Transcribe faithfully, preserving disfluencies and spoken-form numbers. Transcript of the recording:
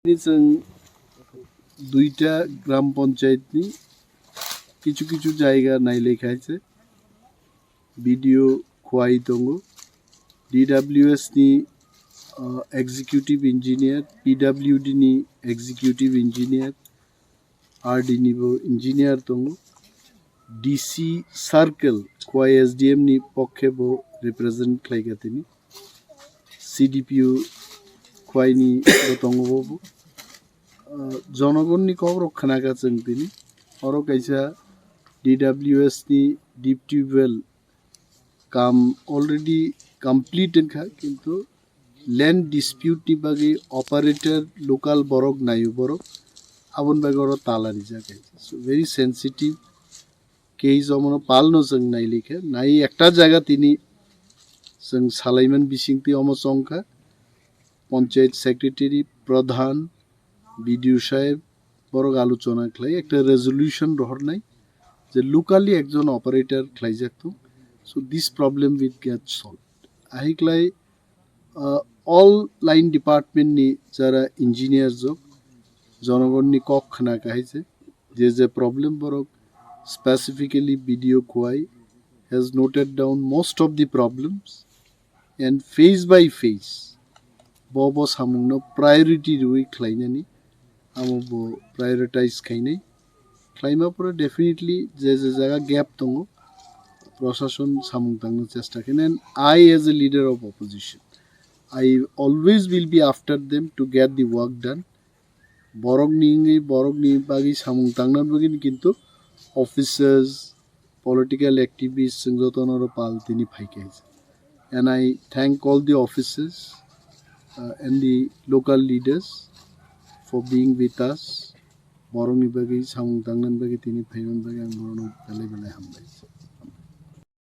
Ni chwng duita gram panchayat ni kichu kichu jaiga nailai khaise, B D O Khwai tongo, D W S ni, uh, executive engineer, P W D ni executive engineer, R D ni bo engineer tongo, D C circle Khwai S D M ni pokhe bo represent khlaika tini, C D P O Khwai ni bo tongo bo bo. Uh, jonogonni kokrok khnaka chwng tini. Oro kaisa D W S ni deep tube well kam already complete wngkha, kintu land dispute ni bagwi operator local borok naio borok, aboni bagwi oro tala rijak. So very sensitive case, omono palno chwng nailikha, nai ekta jaga tini chwng salaiman bisingtwi omo chongkha, panchayat secretary, pradhan, B D O saheb, borok alochona khlai ekta resolution rohornai je locally ekjon operator khlaijak thung, so this problem will get solved. Ahiklai, uh, all line department ni jara engineer jok, jonogonni kok khna kahai je, je je problem borok, specifically B D O Khwai has noted down most of the problems and phase by phase bo bo samungno priority rwi khlainani, amo bo prioritize khainai. Khlaima pore definitely je je jaga gap tongo, proshashon samung tangna chesta khainai. And I, as a leader of opposition, I always will be after them to get the work done. Borokni wngwi, borokni bagwi samung tangna bagwi kintu officers, political activists, chwng jotono oro pal tini phaikha. And I thank all the officers, uh, and the local leaders for being with us. Borokni bagwi samung tangnani bagwi tini phaimani bagwi ang borokno belai belai hambai.